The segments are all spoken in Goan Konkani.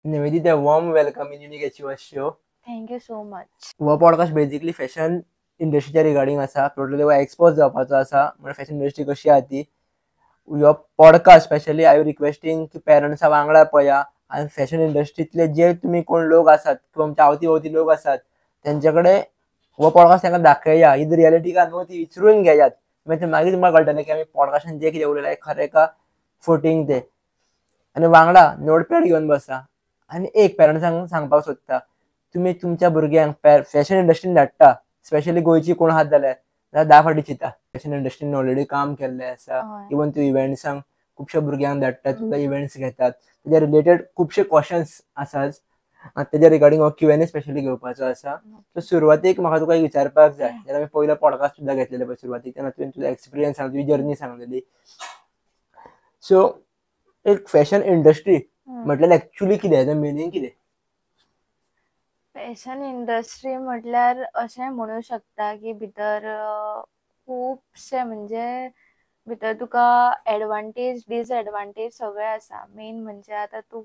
Nivedita, warm welcome in Unique Achievers show. Thank you so much. हो पॉडकास्ट बेसिकली फॅशन इंडस्ट्रीच्या रिगार्डिंग आसा. टोटली एक्सपोज जावपाचो आसा, म्हणजे फॅशन इंडस्ट्री कशी आहा ती. हो पॉडकास्ट स्पेशली I requesting की पेरंट्सा वांगडा पळया आनी फॅशन इंडस्ट्रींतले जे तुमी कोण लोक आसात किंवा आमच्या आवती भोवती लोक आसात तेंचे कडेन हो पॉडकास्ट तांकां दाखया, ही रियलिटी का न्हू ती विचरून घेयात. मागीर मागीर तुमकां कळटलें की आमी पॉडकास्टान जें कितें उलयलां खरें का फटींग तें. आनी वांगडा नोटपॅड घेवन बसा आनी एक पेरंट्सांक सांगपाक सोदता, तुमी तुमच्या भुरग्यांक फॅशन इंडस्ट्रीन धाडटा, स्पेशली गोंयची कोण आहात जाल्यार जाल्यार 10 फावटी चिंता. फॅशन इंडस्ट्रीन ऑलरेडी काम केल्लें आसा, इवन तूं इव्हेंट्सांक खुबश्या भुरग्यांक धाडटा, तुका इव्हेंट्स घेतात, तेज्या रिलेटेड खुबशे क्वेश्चन्स आसात आनी तेज्या रिगार्डिंग हो क्यू एन ए स्पेशली घेवपाचो आसा. सो सुरवातीक म्हाका तुका एक विचारपाक जाय, जेन्ना आमी पयलो पॉडकास्ट सुद्दां घेतलेलो पळय सुरवातीक, तेन्ना तुवें तुजो एक्सपिरियन्स सांगलो, तुजी जर्नी सांगलेली. सो एक फॅशन इंडस्ट्री म्हटल्यार एक्चुअली कितें, तेजें मिनींग कितें? फॅशन इंडस्ट्री म्हटल्यार अशें म्हणू शकता की भितर खुबशे, म्हणजे भितर तुका एडवांटेज डिसएडवांटेज सगळें आसा. मेन म्हणजे आतां तूं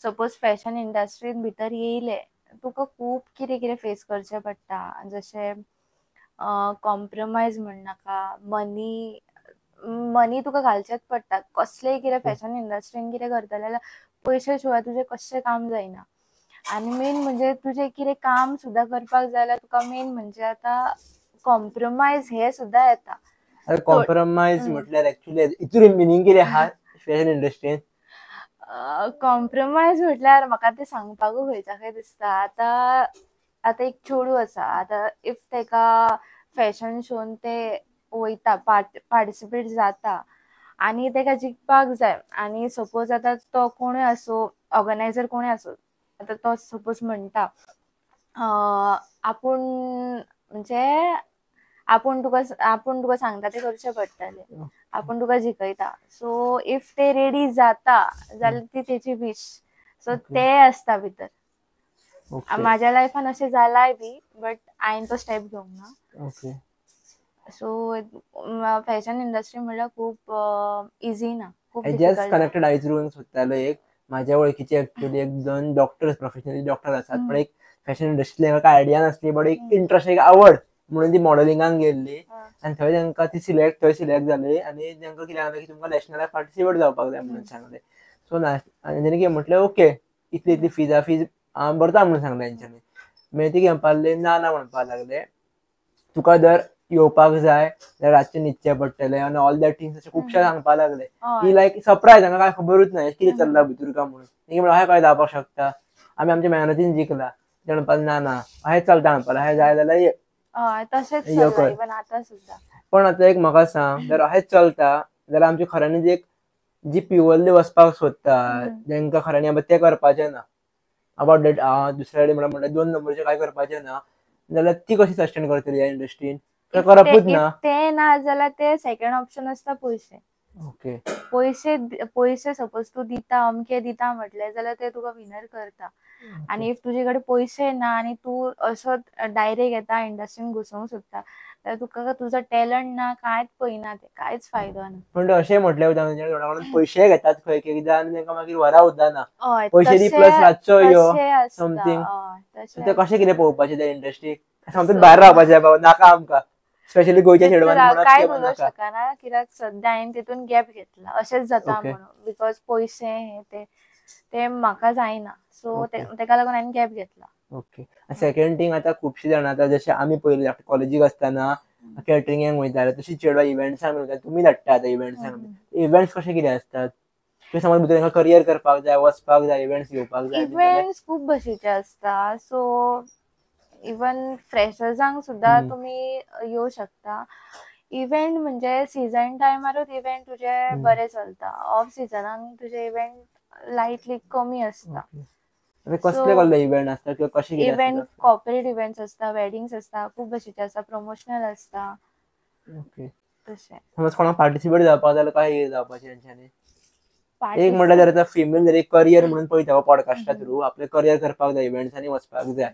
सपोज फॅशन इंडस्ट्रीन भितर येयलें, तुका खूब कितें कितें फेस करचें पडटा. जशें कॉम्प्रोमायज म्हणनाका, मनी मनी तुका घालचेच पडटा. कसलेंय कितें फॅशन इंडस्ट्रीन कितें करतलें जाल्यार पयशे शिवाय तुजें कशें काम जायना. आनी मेन म्हणजे तुजें कितें काम सुद्दां करपाक जाय जाल्यार तुका मेन म्हणजे आतां कॉम्प्रोमायज हें सुद्दां येता. कॉम्प्रोमायज म्हटल्यार एक्चुअली हितून मिनींग कितें आहा फॅशन इंडस्ट्रीन? कॉम्प्रोमायज म्हटल्यार म्हाका तें सांगपाकूय खंयच्या खंय दिसता. आतां आतां एक चेडूं आसा, आतां if तेका फॅशन शोन ते वयता, पार्टिसिपेट जाता आनी तेका जिखपाक जाय, आनी सपोज आतां तो कोणूय आसूं, ऑर्गनायजर कोणूय आसूं, आतां तो सपोज म्हणटा आपूण म्हणजे आपूण तुका सांगता तें करचें पडटलें, आपूण तुका जिखयता. सो if ते रेडी जाता जाल्यार ती तेची वीश. सो ते आसता भितर. म्हाज्या लायफान अशें जालाय बी, बट हांवें तो स्टेप घेवंक ना. सो फॅशन इंडस्ट्री म्हणल्यार खूब इजी ना, खूब जस्ट डिफिकल्ट. कनेक्टेड आयज सोदतालो, एक माझ्या वळखीचे एक्चुअली एक दोन डॉक्टर्स, प्रोफेशनली डॉक्टर आसात, पण एक फॅशन इंडस्ट्री काय आयडिया नासली, बट एक इंट्रस्ट, एक आवड म्हणून ती मॉडेलिंगाक गेल्ली आनी थंय तांकां ती सिलेक्ट थंय सिलेक्ट जाली आनी तांकां कितें सांगलें की तुमकां नॅशनलाक पार्टिसिपेट जावपाक जाय म्हणून सांगलें. सो आनी तेणी कितें म्हटलें, ओके, इतली इतली फीज आहा, फीज हांव भरता म्हणून सांगलें तेंच्यांनी. मागीर ती कितें म्हणपाक लागली, ना ना म्हणपाक लागले, तुका जर येवपाक जाय जाल्यार रातचें न्हिदचें पडटलें आनी ऑल that things, अशें खुबशें सांगपाक लागले. ही लायक सरप्रायज, तांकां कांय खबरूच ना कितें चल्लां भितर काय म्हणून. तेणी म्हणलें, अशें कशें जावपाक शकता, आमी आमच्या मेहनतीन जिखला. ते म्हणपाक, ना ना, अशेंच चलता म्हणपाक, अशें जाय जाल्यार ये. हय, तशेंच यो चल्लां कर. इवन आतां सुद्दां. पण आतां एक म्हाका सांग, जर अशेंच चलता जाल्यार आमची खऱ्यांनी एक जी प्युअरली वचपाक सोदता, तांकां खऱ्यांनी आतां तें करपाचें ना, अबाउट that दुसऱ्या कडेन म्हणल्यार दोन नंबरचें कांय करपाचें ना, जाल्यार ती कशी सस्टेन करतली ह्या इंडस्ट्रीन? तें करपूच ना. ते ना जाल्यार ते सेकंड ऑप्शन आसता पयशे. पयशे पयशे सपोज तूं दिता, अमके दिता म्हटलें जाल्यार ते तुका विनर करता. आनी if तुजे कडेन पयशे ना आनी तूं असोच डायरेक्ट येता, इंडस्ट्रीन घुसोवंक सोदता, जाल्यार तुका तुजो टॅलंट ना, कांयच पळयना ते, कांयच फायदो ना. पण अशें म्हटलें वता, थोड्या कडेन पयशे घेतात खंय एक एकदां आनी तांकां मागीर व्हरा सुद्दां ना. पयशे दी प्लस रातचो यो समथींग. तशें. ते कशें कितें पळोवपाचें त्या इंडस्ट्रीक? सामकें भायर रावपाचें बाबा, नाका आमकां, स्पेशली गोंयच्या चेडवांनी. काय उलोवंक शकना, कित्याक सद्या हांवें तितून गॅप घेतला. अशेंच जाता म्हणून, because पयशे हे ते ते म्हाका जायना, सो तेका लागून हांवें गॅप घेतला. ओके, सेकंड थिंग, आतां खुबशीं जाणां, आतां जशें आमी पयलीं कॉलेजीक आसतना कॅटरिंगाक वयताले, तशी चेडवां इव्हेंट्सांक वयता, तुमी धाडटा आतां इव्हेंट्सांक. इव्हेंट्स कशे कितें आसतात? समज भितर तांकां करियर करपाक जाय, वचपाक जाय, इव्हेंट्स घेवपाक जाय. इव्हेंट्स खूब भशेचे आसता. सो इवन फ्रेशर्सांक सुद्दां तुमी येवं शकता. इव्हेंट म्हणजे सीझन टायमारूच इव्हेंट तुजे बरे चलता, ऑफ सिजनाक तुजे इव्हेंट लायटली कमी आसता. कसले कसले इव्हेंट आसता किंवा कशे कितें? इव्हेंट कॉर्पोरेट इव्हेंट्स आसता, वेडिंग्स आसता, खूब भशेचे आसता, प्रमोशनल आसता. तशें. समज कोणाक पार्टिसिपेट जावपाक जाल्यार काय जावपाचें तेंच्यांनी? एक म्हटल्यार जर आतां फिमेल जर एक करियर म्हणून पळयता पॉडकास्टा थ्रू, आपलें करियर करपाक जाय, इव्हेंट्सांनी वचपाक जाय.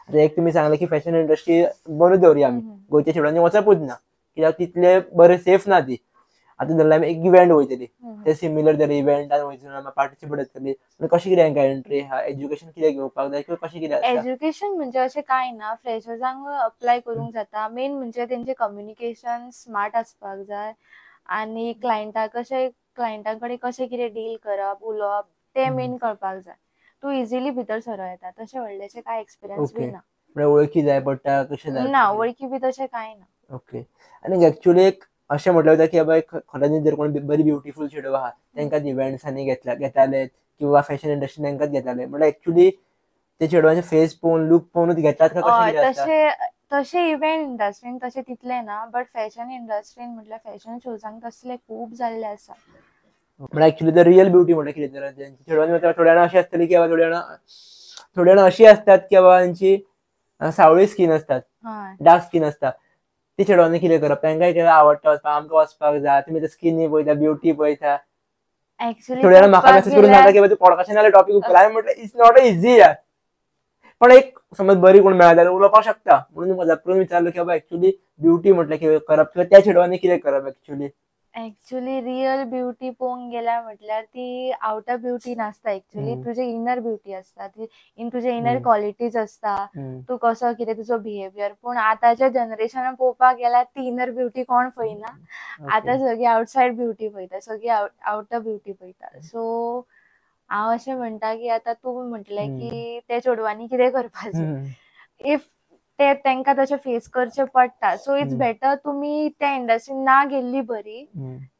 आतां एक तुमी सांगलें की फॅशन इंडस्ट्री बंद दवरुया आमी, गोंयच्या चेडवांनी वचपूच ना, कित्याक तितले बरें सेफ ना ती. आतां धरल्यार आमी एक इव्हेंट वयतली, ते सिमिलर जर इव्हेंटान वयतली आमी पार्टिसिपेट जातली, कशी कितें हांकां एंट्री आहा, एज्युकेशन कितें घेवपाक जाय किंवा कशें कितें आसता? एज्युकेशन म्हणजे अशें कांय ना, फ्रेशर्सांक अप्लाय करूंक जाता. मेन म्हणजे तेंचे कम्युनिकेशन स्मार्ट आसपाक जाय आनी क्लायंटा कशें क्लायंटा कडेन कशें कितें डील करप, उलोवप तें मेन कळपाक जाय. तूं इजिली भितर सरो येता, तशें व्हडलेशें कांय एक्सपिरियन्स बी ना. म्हणजे वळखी जाय पडटा कशें जाय? ना, वळखी बी तशें कांय ना. ओके. आनी एक्चुअली एक अशें म्हटलें वता की बाबा खऱ्यांनी जर कोण बरी ब्युटिफूल चेडूं आहा तांकां इव्हेंट्सांनी घेताले किंवा फॅशन इंडस्ट्रीन तांकांच घेताले, म्हणल्यार एक्चुअली ते चेडवांचे फेस पळोवन लूक पळोवनूच घेतात काय कशें कितें आसता? तशें इव्हेंट इंडस्ट्रीन तशें तितलें ना, बट फॅशन इंडस्ट्रीन म्हटल्यार फॅशन शोजांक तसले खूब जाल्ले आसा. म्हळ्यार एक्चुअली the real beauty म्हटल्यार कितें तर चेडवांनी थोड्या जाणां अशी आसतली की बाबा थोडी जाणां अशी असतात की बाबा तांची सावळी स्कीन असतात, डार्क स्कीन आसता, ती चेडवांनी कितें करप? तांकां कितें आवडटा वचपाक, आमकां वचपाक जाय, तुमी ते स्किनी पळयता, ब्युटी पळयता. एक्चुअली थोड्या जाणां म्हाका मेसेज करून सांगता की तूं पॉडकास्टान जाल्यार टॉपीक उखल, हांवें म्हटलें it's not easy यार, पण एक समज बरी कोण मेळ्ळा जाल्यार उलोवपाक शकता, म्हणून मजाक करून विचारलो की बाबा एक्चुअली ब्युटी म्हटल्यार कितें करप किंवा त्या चेडवांनी कितें करप एक्चुअली? एक्चुअली रियल ब्युटी पळोवंक गेल्यार म्हटल्यार ती आवटर ब्युटी नासता, एक्चुअली तुजे इनर ब्युटी आसता, ती तुजे इनर क्वॉलिटीज आसता, तूं कसो कितें तुजो बिहेवियर. पूण आतांच्या जनरेशनान पळोवपाक गेल्यार ती इनर ब्युटी कोण पळयना, आतां सगळी आवटसायड ब्युटी पळयता, सगळी आवटर ब्युटी पळयता. सो हांव अशें म्हणटा की आतां तूं म्हटलें की त्या चेडवांनी कितें करपाचें, if ते तांकां तशें फेस करचें पडटा, सो it's better तुमी त्या इंडस्ट्रीन ना गेल्ली बरी,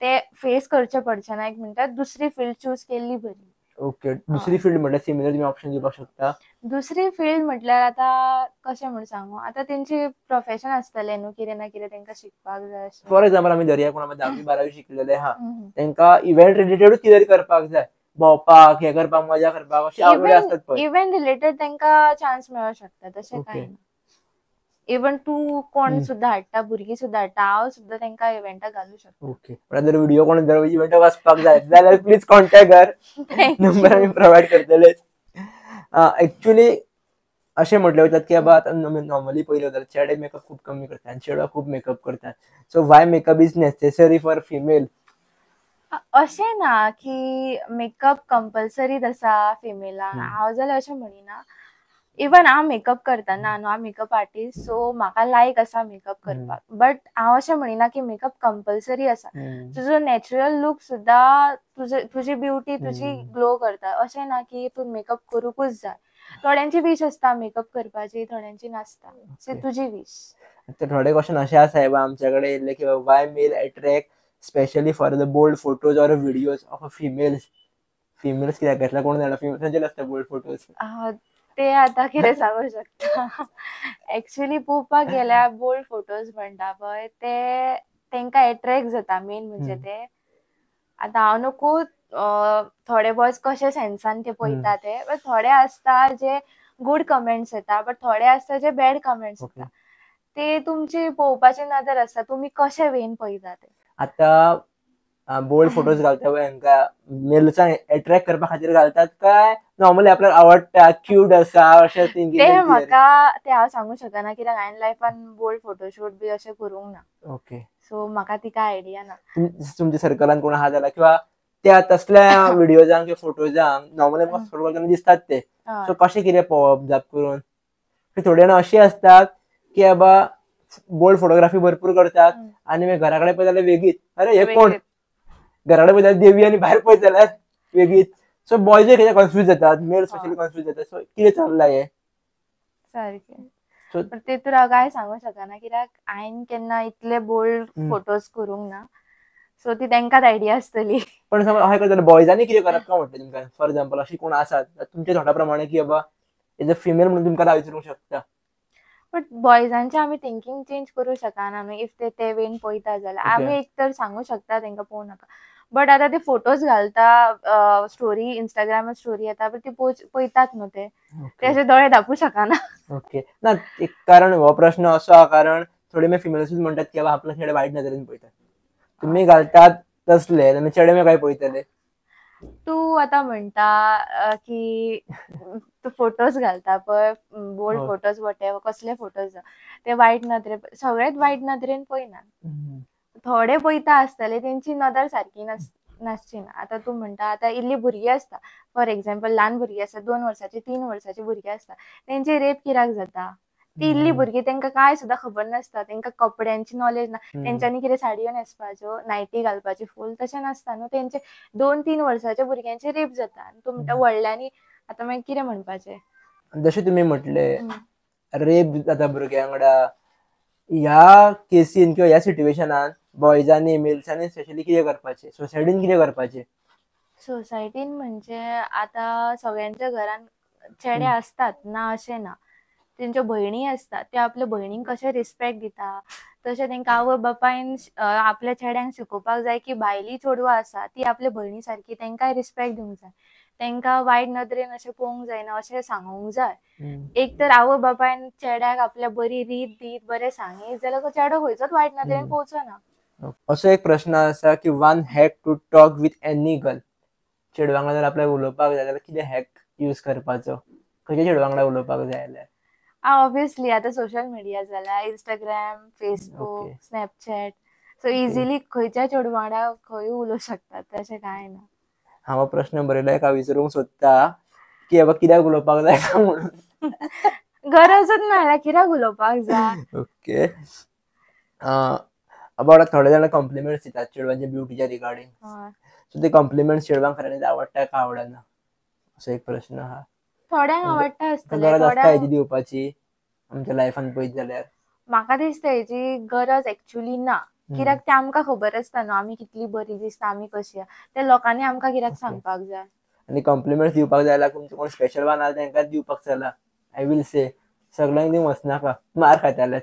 ते फेस करचें पडचें ना. एक म्हणटा दुसरी फील्ड चूज केल्ली बरी. ओके, दुसरी फील्ड म्हटल्यार सिमिलर तुमी ऑप्शन दिवपाक शकता? दुसरी फील्ड म्हटल्यार आतां कशें म्हूण सांगू, आतां तेंची प्रोफेशन आसतलें न्हू, कितें ना कितें तांकां शिकपाक जाय. फॉर एग्जाम्पल आमी धरया कोण 10वी 12वी शिकलेले आहा, तांकां इव्हेंट रिलेटेडूच कितें तरी करपाक जाय, भोंवपाक, हें करपाक, मजा करपाक, अशी आवड आसतात पळय. इव्हेंट रिलेटेड तांकां चान्स मेळोंक शकता, तशें कांय ना. इवन तूं कोण सुद्दां हाडटा, भुरगीं सुद्दां हाडटा, हांव सुद्दां तांकां इव्हेंटाक घालूं शकता. ओके, जर व्हिडिओ कोण जर इव्हेंटाक वचपाक जाय जाल्यार प्लीज कॉन्टॅक्ट कर, नंबर आमी प्रोवायड करतले. एक्चुअली अशें म्हटलें वतात की बाबा आतां नॉर्मली पळयलें वता चेडे मेकअप खूब कमी करतात आनी चेडवां खूब मेकअप करतात, so why makeup is necessary for female? अशें ना की मेकअप कंपल्सरीच आसा फिमेलांक, हांव जाल्यार अशें म्हणिना. इवन हांव मेकअप करतना न्हू, हांव मेकअप आर्टिस्ट, सो म्हाका लायक आसा मेकअप करपाक, बट हांव अशें म्हणिना की मेकअप कंपल्सरी आसा. तुजो नॅचरल लूक सुद्दां तुजी ब्युटी तुजी ग्लो करता, अशें ना की तूं मेकअप करूंकूच जाय. थोड्यांची वीश आसता मेकअप करपाची, थोड्यांची नासता, सो तुजी वीश. थोडे क्वेश्चन अशे आसा आमच्या कडेन येयल्ले की why male attract specially for the bold photos or videos of a females? Females कित्याक घेतला कोण जाणा, फिमेल्सांचेर आसता बोल्ड फोटोज. ते आतां कितें सांगू शकता. एक्चुअली पळोवपाक गेल्यार बोल्ड फोटोज म्हणटा पळय ते तांकां एट्रॅक्ट जाता मेन म्हणजे ते. आतां हांव नको थोडे बॉयज कशे सेन्सान ते पळयता ते, बट थोडे आसता जे गूड कमेंट्स येता, बट थोडे आसता जे बॅड कमेंट्स येता. ते तुमची पळोवपाची नदर आसता, तुमी कशे वेन पळयता ते. आतां बोल्ड फोटोज घालता पळय हांकां मेल्सांक एट्रॅक्ट करपा खातीर घालतात काय नॉर्मली आपल्याक आवडटा, क्यूट आसा अशें थिंकींग? ते म्हाका ते हांव सांगू शकना कित्याक हांवें लायफान बोल्ड फोटोशूट बी अशें करूंक ना. ओके, सो म्हाका ती काय आयडिया ना. तुमच्या सर्कलान कोण आहा जाल्यार किंवा त्या तसल्या व्हिडियोजांक किंवा फोटोजांक नॉर्मली आमकां स्क्रोल करतना दिसतात ते, सो कशें कितें पळोवप जाप करून? थोडे जाणां अशीं आसतात की बाबा बोल्ड फोटोग्राफी भरपूर करतात आनी मागीर घरा कडेन पळयता जाल्यार वेगळीच, अरे हे कोण, घरा कडेन पळयता देवी आनी भायर पळयता जाल्यार वेगळीच. सो बॉयजूय कितें कन्फ्यूज जातात, मेल स्पेशली कन्फ्यूज जातात, सो कितें चल्लां हें सारकें. तेतूर हांव कांय सांगू शकना कित्याक हांवें केन्ना इतले बोल्ड फोटोज करूंक ना, सो ती तांकांच आयडिया आसतली. पण समज अशें करता बॉयजांनी कितें करप काय म्हणटा तुमकां? फॉर एग्जाम्पल अशी कोण आसात तुमच्या थोड्या प्रमाणे की बाबा एज अ फिमेल म्हणून तुमकां विचारूंक शकता? बट बॉयजांचे आमी थिंकींग चेंज करूं शकना न्हू, if ते वेन पळयता जाल्यार. आमी एक तर सांगू शकता तांकां पळोवं नाका, बट आतां ते फोटोज घालता, स्टोरी इंस्टाग्रामार स्टोरी येता, बट ती पळयतात न्हू ते, ते अशे दोळे धापूं शकना. ओके, ना एक कारण हो प्रश्न असो आहा कारण थोडे मागीर फिमेल्सूच म्हणटात की बाबा आपल्या चेडे वायट नदरेन पळयतात, तुमी घालतात तसले आनी चेडे मागीर काय पळयतले? तूं आतां म्हणटा की तूं फोटोज घालता पळय, बोल्ड फोटोज वटेवर कसले फोटोज ते वायट नदरेन, सगळेच वायट नदरेन पळयना, थोडे पळयता आसतले तेंची नदर सारकी नासची ना. आतां तूं म्हणटा आतां इल्ली भुरगीं आसता, फॉर एग्जाम्पल ल्हान भुरगीं आसता, 2 वर्सांची 3 वर्सांची भुरगीं आसता, तेंचे रेप कित्याक जाता? ती इल्ली भुरगीं तेंकां कांय सुद्दां खबर नासता, तेंकां कपड्यांची नॉलेज ना, तेंच्यांनी कितें साडयो न्हेसपाच्यो, नायटी घालपाची फूल, तशें नासता न्हू. तेंचे 2-3 वर्सांच्या भुरग्यांचे रेप जाता आनी तूं म्हणटा व्हडल्यांनी आतां मागीर कितें म्हणपाचें? जशें तुमी म्हटलें रेप जाता भुरग्यां वांगडा, ह्या केसीन किंवा ह्या सिट्युएशनान बॉयजांनी मेल्सांनी स्पेशली कितें करपाचें, सोसायटीन कितें करपाचें? सोसायटीन म्हणजे आतां सगळ्यांच्या घरान चेडे आसतात ना अशें ना, तेंच्यो भयणी आसतात, त्यो आपल्या भयणींक कशें रिस्पेक्ट दिता तशें तेंकां आवय बापायन आपल्या चेड्यांक शिकोवपाक जाय की भायली चेडवां आसा ती आपल्या भयणी सारकी, तेंकांय रिस्पेक्ट दिवंक जाय, तेंकां वायट नदरेन अशें पळोवंक जायना अशें सांगूंक जाय. एक तर आवय बापायन चेड्याक आपल्या बरी रीत दीत बरें सांगीत जाल्यार तो चेडो खंयचोच वायट नदरेन पळोवचो ना. असो एक प्रश्न आसा की one hack to talk with any girl, चेडवां वांगडा जर आपल्याक उलोवपाक जाय जाल्यार कितें हॅक यूज करपाचो, खंयच्या चेडवां वांगडा उलोवपाक जाय जाल्यार? ऑब्वियसली आतां सोशल मिडिया जाला, Instagram, Facebook, Snapchat, so easily खंयच्या चेडवा वांगडा खंय उलोवंक शकतात, तशें कांय ना. हांव प्रश्न बरयला एका विचारूंक सोदता की बाबा कित्याक उलोवपाक जाय काय म्हणून? गरजच ना जाल्यार कित्याक उलोवपाक जाय? ओके, अबाउट थोडे जाण कॉम्प्लिमेंट्स दितात चेडवांच्या ब्युटीच्या रिगार्डिंग, सो ते कॉम्प्लिमेंट्स चेडवांक खऱ्यांनीच आवडटा काय आवडना, असो एक प्रश्न आहा. थोड्यांक आवडटा आसतलें, गरज आसता हेजी दिवपाची आमच्या लायफान पळयत जाल्यार? म्हाका दिसता हेजी गरज एक्चुअली ना, कित्याक ते आमकां खबर आसता न्हू आमी कितली बरी दिसता, आमी कशी आहा, ते लोकांनी आमकां कित्याक सांगपाक जाय? आनी कॉम्प्लिमेंट्स दिवपाक जाय जाल्यार तुमचे कोण स्पेशल वन आहा तेंकांच दिवपाक चला, I will से, सगळ्यांक दिवंक वचनाका, मार खाताले.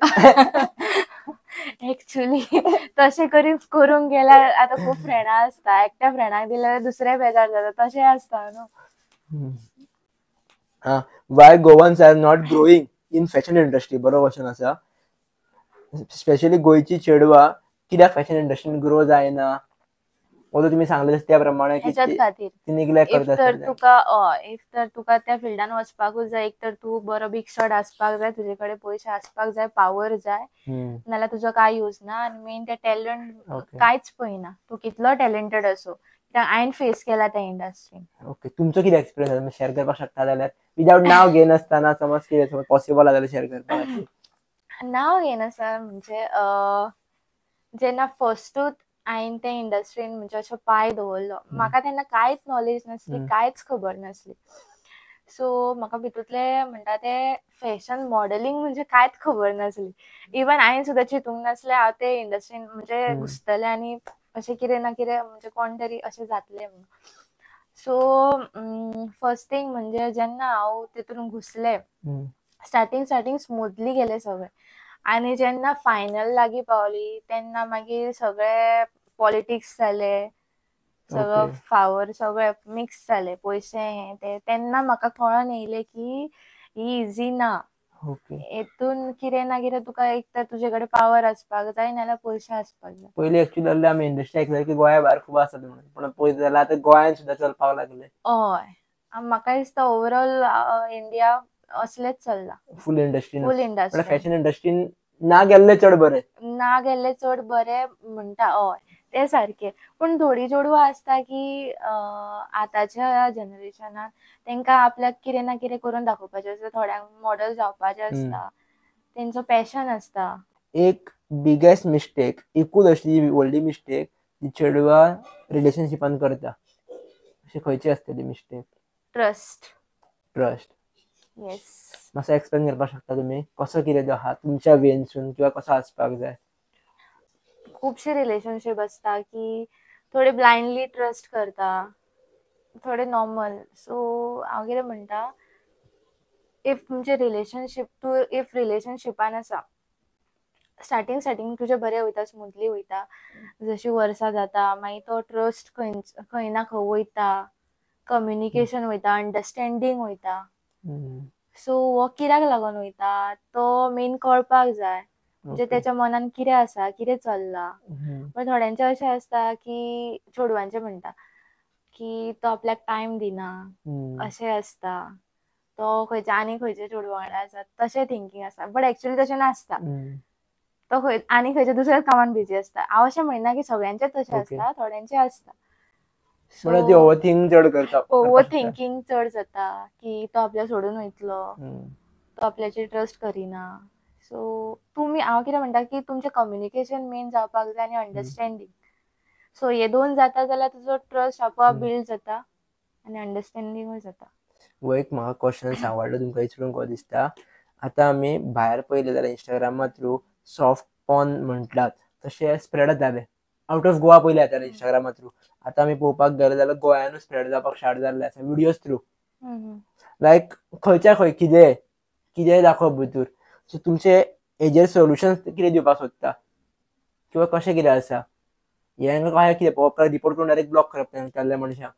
एक्चुअली तशें करूंक गेल्यार आतां खूब फ्रेंडां आसता, एकट्या फ्रेंडाक दिल्यार दुसरे बेजार जाता, तशें आसता न्हू. Why Goans are not growing in fashion industry, बरो क्वेश्चन आसा. स्पेशली गोंयची चेडवां कित्याक फॅशन इंडस्ट्रीन ग्रो जायना, वो तुमी सांगलें त्या प्रमाणे खातीर निग्लेक्ट करता. तर तुका if तर तुका त्या फिल्डान वचपाकूच जाय, एक तर तूं बरो बीग शॉट आसपाक जाय, तुजे कडेन पयशे आसपाक जाय, पावर जाय, नाल्यार तुजो कांय यूज ना. आनी मेन ते टॅलंट कांयच पळयना, तूं कितलो टॅलंटेड असो, कित्याक हांवें फेस केला त्या इंडस्ट्रीन. ओके, तुमचो कितें एक्सपिरियन्स आसा शेअर करपाक शकता जाल्यार, विदाउट नांव घेनासतना, समज कितें पॉसिबल आसा जाल्यार शेअर करपाक? नांव घेनासतना म्हणजे जेन्ना फर्स्टूच हांवें त्या इंडस्ट्रीन म्हणजे अशें पांय दवरलो, म्हाका तेन्ना कांयच नॉलेज नासली, कांयच खबर नासली. सो म्हाका भितूंतलें म्हणटा तें फॅशन मॉडलिंग म्हणजे कांयच खबर नासली. इवन हांवें सुद्दां चिंतूंक नासलें हांव ते इंडस्ट्रीन म्हणजे घुसतलें आनी अशें कितें ना कितें म्हणजे कोण तरी अशें जातलें म्हणून. सो फर्स्ट थिंग म्हणजे जेन्ना हांव तितून घुसलें, स्टार्टींग स्टार्टींग स्मुथली गेलें सगळें, आनी जेन्ना फायनल लागीं पावली तेन्ना मागीर सगळे पॉलिटिक्स जाले, सगळो फावर सगळे मिक्स जाले, पयशे हे ते, तेन्ना म्हाका कळोन येयलें की ही इजी ना, हेतून कितें ना कितें तुका एक तर तुजे कडेन पावर आसपाक जाय नाल्यार पयशे आसपाक जाय. पयलीं एक्चुअली आमी इंडस्ट्री आयकलें की गोंया भायर खूब आसा म्हणून, पूण पळयत जाल्यार आतां गोंयांत सुद्दां चलपाक लागले. हय, म्हाका दिसता ओवरऑल इंडिया असलेच चल्ला, फूल इंडस्ट्री, फूल इंडस्ट्री. फॅशन इंडस्ट्रीन ना गेल्ले चड बरें, ना गेल्ले चड बरें म्हणटा. हय ते सारकें, पूण थोडीं चेडवां आसता की आतांच्या जनरेशनान तेंकां आपल्याक कितें ना कितें करून दाखोवपाचें आसता, थोड्यांक मॉडल जावपाचें आसता, तेंचो पॅशन आसता. एक बिगेस्ट मिस्टेक, एकूच अशी व्हडली मिस्टेक जी चेडवां रिलेशनशिपान करता, अशी खंयची आसतली मिस्टेक? ट्रस्ट. ट्रस्ट. येस. मातसो एक्सप्लेन करपाक शकता तुमी कसो कितें तो आहा तुमच्या वेनसून किंवा कसो आसपाक जाय? खुबशे रिलेशनशीप आसता की थोडे ब्लायंडली ट्रस्ट करता, थोडे नॉर्मल. सो हांव कितें म्हणटा, if तुमचें रिलेशनशीप, तूं if रिलेशनशिपान आसा, स्टार्टींग स्टार्टींग तुजें बरें वयता, स्मुथली वयता, जशी वर्सां जाता मागीर तो ट्रस्ट खंय ना खंय वयता, कम्युनिकेशन वयता, अंडरस्टँडींग वयता. सो हो कित्याक लागून वयता तो मेन कळपाक जाय, म्हणजे तेच्या मनान कितें आसा, कितें चल्लां. पण थोड्यांचें अशें आसता की चेडवांचें म्हणटा की तो आपल्याक टायम दिना, अशें आसता, तो खंयच्या आनी खंयच्या चेडवा वांगडा आसा, तशें थिंकींग आसता, बट एक्चुअली तशें नासता. तो खंय आनी खंयच्या दुसऱ्याच कामान बिजी आसता. हांव अशें म्हणना की सगळ्यांचेच तशें आसता, थोड्यांचें आसता. म्हणल्यार ती ओवर थिंक चड करता. ओवर थिंकींग चड जाता की तो आपल्याक सोडून वयतलो, तो आपल्याचेर ट्रस्ट करिना. सो तुमी, हांव कितें म्हणटा की तुमचें कम्युनिकेशन मेन जावपाक जाय आनी अंडरस्टँडींग. सो हे दोन जाता जाल्यार तुजो ट्रस्ट आपोआप बिल्ड जाता आनी अंडरस्टँडींगूय जाता. हो एक म्हाका क्वेश्चन आवडलो तुमकां विचारूंक कसो दिसता. आतां आमी भायर पळयलें जाल्यार इंस्टाग्रामा थ्रू सॉफ्ट पॉर्न म्हणटात तशें स्प्रेड जातालें आवट ऑफ गोवा पयलीं जातालें इंस्टाग्रामा थ्रू. आतां आमी पळोवपाक गेले जाल्यार गोंयानूय स्प्रेड जावपाक स्टार्ट जाल्लें आसा विडियोज थ्रू. लायक खंयच्या खंय कितेंय कितेंय दाखोवप भितूर. सो तुमचे हेजेर सोल्युशन कितें दिवपाक सोदता किंवा कशें कितें आसा हें कशें कितें पळोवप रिपोर्ट करून डायरेक्ट ब्लॉक करप तांच्या मनशांक?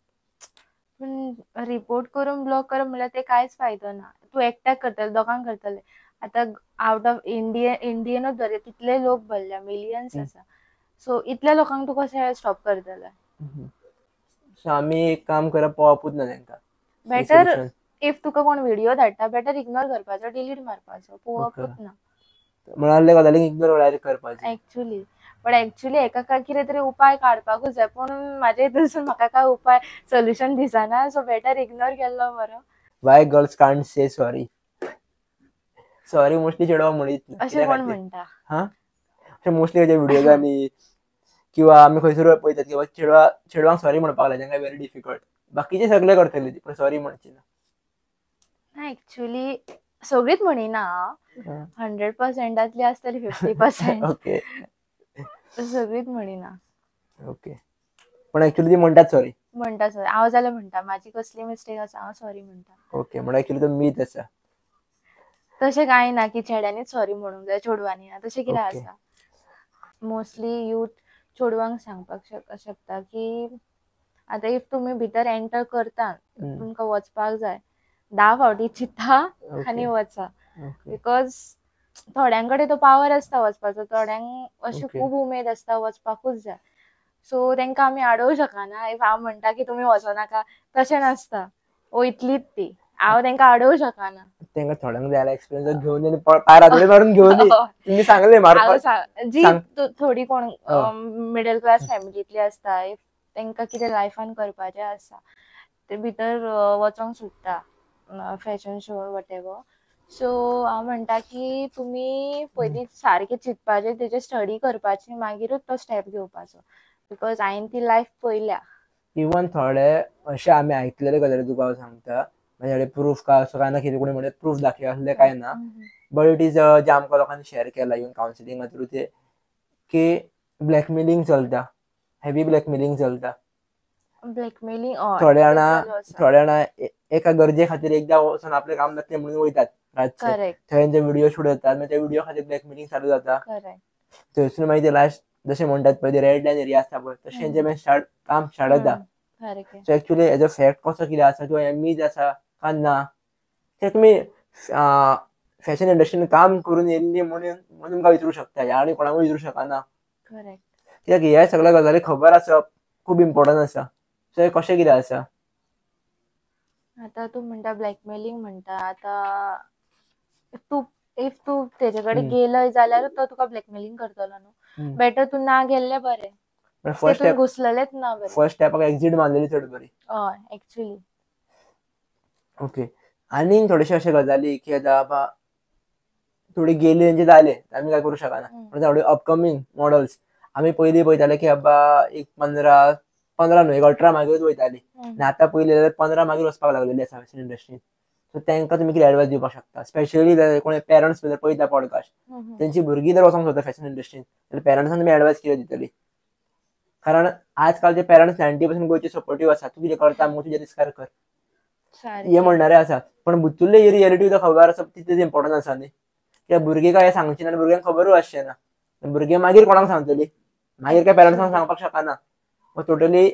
पूण रिपोर्ट करून ब्लॉक करप म्हणल्यार ते कांयच फायदो ना. तूं एकट्याक करतले, दोगांक करतले. आतां आवट ऑफ इंडिया इंडियनूच धर, कितले लोक भरल्या, मिलियन्स आसा. सो इतल्या लोकांक तूं कशें स्टॉप करतले? सो आमी एक काम करप, पळोवपूच ना तांकां. बेटर if तुका कोण व्हिडिओ धाडटा, बेटर इग्नोर करपाचो, डिलीट मारपाचो, पळोवपूच ना. म्हणाले गजालींक इग्नोर डायरेक्ट करपाचें एक्चुली. बट एक्चुली हेका काय कितें तरी उपाय काडपाकूच जाय, पूण म्हाजे हितून म्हाका काय उपाय सोल्युशन दिसना. सो बेटर इग्नोर केल्लो बरो. Why girls can't say sorry? Sorry mostly चेडवां म्हणीत ना. अशें कोण म्हणटा? हा, अशें मोस्टली खंयच्या व्हिडियोजांनी किंवा आमी खंयसर पळयतात किंवा चेडवांक सॉरी म्हणपाक लायता, तांकां व्हेरी डिफिकल्ट. बाकीचे सगळे करतले पण सॉरी म्हणची ना. ना, एक्चुली सगळीच म्हणिना, 100%तली आसतली 50%. ओके, सगळीच म्हणिना. ओके, पण एक्चुअली ती म्हणटात सॉरी. म्हणटा सॉरी. हांव जाल्यार म्हणटा, म्हाजी कसली मिस्टेक आसा हांव सॉरी म्हणटा. ओके, म्हणल्यार एक्चुअली तो मीत आसा. तशें कांय ना की चेड्यांनीच सॉरी म्हणूंक जाय, चेडवांनी ना, तशें कितें आसा. मोस्टली यूथ चेडवांक सांगपाक शकता की आतां if तुमी भितर एंटर करता, तुमकां वचपाक जाय, 10 फावटी चिंता आनी वचा. Because थोड्यां कडेन तो पावर आसता वचपाचो, थोड्यांक अशी खूब उमेद आसता वचपाकूच जाय. सो तांकां आमी आडोवंक शकना. If हांव म्हणटा की तुमी वचनाका, तशें नासता, वयतलीच ती, हांव तांकां आडोवंक शकना. तांकां थोड्यांक जाय एक्सपिरियन्स घेवन पांयार मारून घेवन तुमी सांगलें मारपाक. जी थोडी कोण मिडल क्लास फॅमिलींतली आसता, if तांकां कितें लायफान करपाचें आसा, ते भितर वचोंक सोदता फॅशन शो वटेवर. सो हांव म्हणटा की तुमी पयलीं सारकें चिंतपाचें, तेजेर स्टडी करपाची, मागीरूच तो स्टेप घेवपाचो. Because हांवें ती लायफ पळयल्या. इवन थोडे अशें आमी आयकलेले गजाली तुका हांव सांगता, म्हाजे कडेन प्रूफ काय असो काय ना, कितें कोणी म्हणलें प्रूफ दाखय असलें काय ना, बट it is जे आमकां लोकांनी शेअर केला इवन कावन्सिलिंगा थ्रू ते की ब्लॅकमेलिंग चलता, हेवी ब्लॅकमेलिंग चलता. ब्लॅकमेलिंग थोडे जाणां एका गरजे खातीर एकदां वचून आपलें काम जातलें म्हणून वयतात रातचे, थंय ते व्हिडिओ शूट जातात, मागीर त्या व्हिडिओ खातीर ब्लॅकमेलिंग चालू जाता. थंयसून मागीर ते लास्ट जशें म्हणटात पळय रेड लायन एरिया आसता पळय, तशें तेंचें मागीर काम स्टार्ट जाता. सो एक्चुअली हेजो फॅक्ट कसो कितें आसा किंवा हें मीत आसा काय ना, ते तुमी फॅशन इंडस्ट्रीन काम करून येयल्ली म्हणून तुमकां विचारूंक शकता, ह्या आनी कोणाकूय विचारूंक शकना. कित्याक हे सगळ्या गजाली खबर आसप खूब इम्पोर्टंट आसा. सो हें कशें कितें आसा? आतां तूं म्हणटा ब्लॅकमेलिंग म्हणटा, आतां तूं if तूं तेजे कडेन गेलय जाल्यार तो तुका ब्लॅकमेलिंग करतलो न्हू. बेटर तूं ना गेल्लें बरें, तितून घुसलेलेंच ना बरें. फर्स्ट स्टेपाक एक्झीट मारलेली चड बरी. हय, एक्चुअली. ओके, आनीक थोडेशे अशे गजाली की आतां बाबा थोडी गेली तेंचे जाले, आमी काय करूं शकना. पण थोडे अपकमींग मॉडल्स आमी पयलीं पळयताले की बाबा एक 15 न्हू एक 18 मागीरूच वयताली, आनी आतां पयलीं जाल्यार 15 मागीर वचपाक लागलेली आसा फॅशन इंडस्ट्रीन. सो तांकां तुमी कितें एडवायस दिवपाक शकता? स्पेशली कोण पेरंट्स जर पळयता पॉडकास्ट, तेंची भुरगीं जर वचोंक सोदता फॅशन इंडस्ट्रीन, जाल्यार पेरंट्सांक तुमी एडवायस कितें दितली? कारण आजकालचे पेरंट्स 90% गोंयचे सपोर्टीव आसा, तूं कितें करता मुगो तुज्या रिस्कार कर हे म्हणणारे आसा, पण भितरली ही रियलिटी तुका खबर आसा तितलीच इम्पोर्टंट आसा न्ही. कित्याक भुरगीं काय सांगची ना, भुरग्यांक खबरूय आसचें ना, भुरगीं मागीर कोणाक सांगतली, मागीर काय पेरंट्सांक सांगपाक शकना. टोटली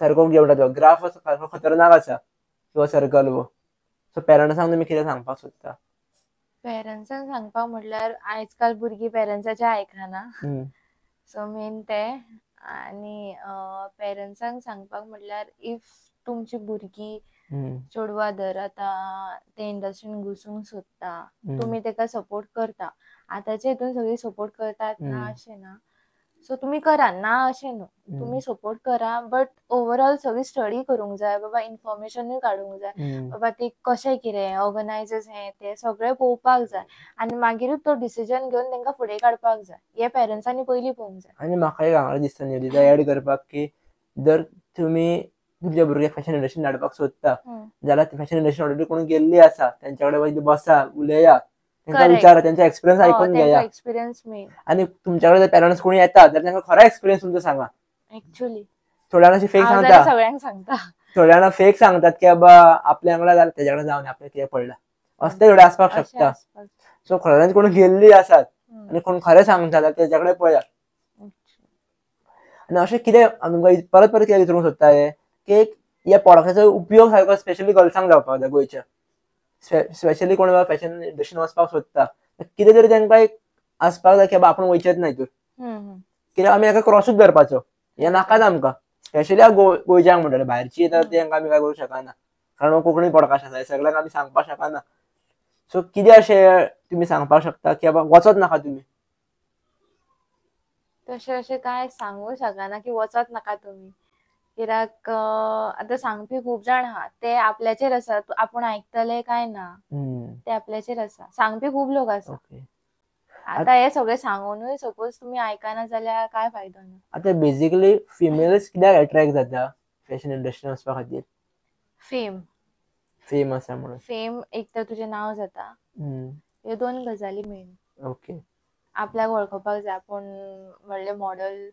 सारको कितें म्हणटा तो ग्राफ सारको खतरनाक आसा किंवा सर्कल हो. सो पेरंट्सांक तुमी कितें सांगपाक सोदता? पेरंट्सांक सांगपाक म्हटल्यार आयजकाल भुरगीं पेरंट्साचें आयकना, सो मेन तें. आनी पेरंट्सांक सांगपाक म्हटल्यार if तुमची भुरगीं चेडवां धर आतां ते इंडस्ट्रीन घुसूंक सोदता, तुमी तेका सपोर्ट करता, आतांच्या हितून सगळीं सपोर्ट करतात ना अशें ना. सो तुमी करा, ना अशें न्हू, तुमी सपोर्ट करा, बट ओवरऑल सगळी स्टडी करूंक जाय बाबा, इन्फॉर्मेशनूय काडूंक जाय बाबा, ती कशें कितें ऑर्गनायजर्स हें तें सगळें पळोवपाक जाय आनी मागीरूच तो डिसिजन घेवन तांकां फुडें काडपाक जाय. हें पेरंट्सांनी पयलीं पळोवंक जाय. आनी म्हाका एक हांगा दिसता निवेदिता एड करपाक की जर तुमी तुमच्या भुरग्याक फॅशन इंडस्ट्रीन धाडपाक सोदता जाल्यार फॅशन इंडस्ट्री ऑलरेडी कोण गेल्ली आसा तेंच्या कडेन पयलीं बसा, उलया, तेंका विचारा, तेंचो एक्सपिरियन्स आयकून घेया. Experience main. आनी तुमच्या कडेन जर पेरंट्स कोणी येता जाल्यार तांकां खरो एक्सपिरियन्स तुमचो सांगा. एक्चुअली थोड्या जाणां अशी फेक सांगता, सगळ्यांक सांगता, थोड्या जाणां फेक सांगतात की बाबा आपल्या वांगडा जाल्यार तेज्या कडेन जावन आपल्याक कितें पडलां असले थोडे आसपाक शकता. सो खऱ्यांच कोण गेल्ली आसात आनी कोण खरें सांगता जाल्यार तेज्या कडेन पळयात. आनी अशें कितें तुमकां परत परत कितें विचारूंक सोदता हें की एक ह्या पॉडकास्टाचो उपयोग सारको स्पेशली गर्ल्सांक जावपाक जाय गोंयच्या, स्पेशली कोण फॅशन इंडस्ट्रीन वचपाक सोदता कितें तरी तांकां एक आसपाक जाय की बाबा आपूण वयचेच ना हितून, कित्याक आमी हेका क्रॉसूच धरपाचो, हें नाकाच आमकां. स्पेशली गोंयच्यांक म्हणटले, भायरची येता तेंकां आमी कांय करूंक शकना कारण हो कोंकणी पॉडकास्ट आसा, सगळ्यांक आमी सांगपाक शकना. सो कितें अशें तुमी सांगपाक शकता की बाबा वचत नाका तुमी? तशें अशें कांय सांगू शकना की वचत नाका तुमी, कित्याक आतां सांगपी खूब जाण आहा, ते आपल्याचेर आसा, आपूण आयकतले काय ना ते आपल्याचेर आसा. सांगपी खूब लोक आसा. आतां हे सगळें सांगूनय सपोज तुमी आयकना जाल्यार काय फायदो ना. आतां बेजिकली फिमेल्स कित्याक एट्रॅक्ट जाता फॅशन इंडस्ट्रीन वचपा खातीर? फेम. फेम आसा म्हणून. फेम एक तर तुजें नांव जाता, ह्यो दोन गजाली मेन. ओके. आपल्याक वळखपाक जाय आपूण व्हडलें मॉडल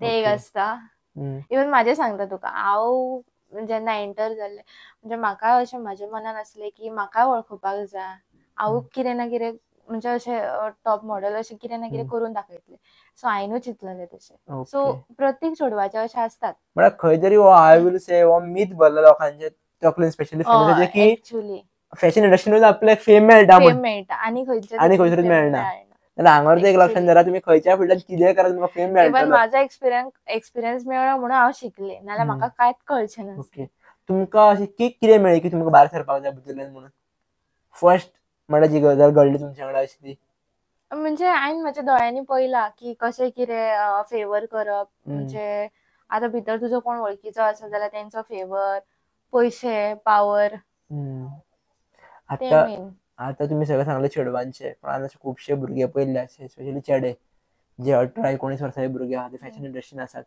ते एक आसता. इवन म्हाजें सांगता तुका, हांव जेन्ना एंटर जाल्लें म्हणजे म्हाका अशें म्हाज्या मनान आसलें की म्हाका वळखपाक जाय, हांव कितें ना कितें म्हणजे अशें टॉप मॉडल अशें कितें ना कितें करून दाखयतलें. सो हांवेनूय चिंतलेलें तशें. सो प्रत्येक चेडवाचें अशें आसतात. म्हळ्यार खंय तरी हो I will से हो मीथ भरला लोकांचे तकलेन स्पेशली फिमेलाचे की एक्चुअली फॅशन इंडस्ट्रीनूच आपल्याक फेम मेळटा, फेम मेळटा आनी खंयच्या आनी खंयसरूच मेळना. जाल्यार हांगार एक लक्षात धरा, तुमी खंयच्या फिल्डान कितेंय करा तुमकां फेम मेळटलो. म्हाजो एक्सपिरियन्स मेळ्ळो म्हणून हांव शिकलें, नाल्यार म्हाका कांयच कळचें ना. ओके. तुमकां अशें कितें मेळ्ळें की तुमकां भायर सरपाक जाय भितरल्यान म्हणून? फर्स्ट म्हळ्यार जी गजाल घडली तुमच्या वांगडा अशी ती? म्हणजे हांवें म्हज्या दोळ्यांनी पळयलां की कशें कितें फेवर करप, म्हणजे आतां भितर तुजो कोण वळखीचो आसा जाल्यार तेंचो फेवर, पयशे, पावर. आतां आतां तुमी सगळें सांगलें चेडवांचें, पण हांवें अशे खुबशे भुरगे पळयल्ले आसा स्पेशली चेडे जे 18 19 वर्सांचे भुरगे आहा ते फॅशन इंडस्ट्रीन आसात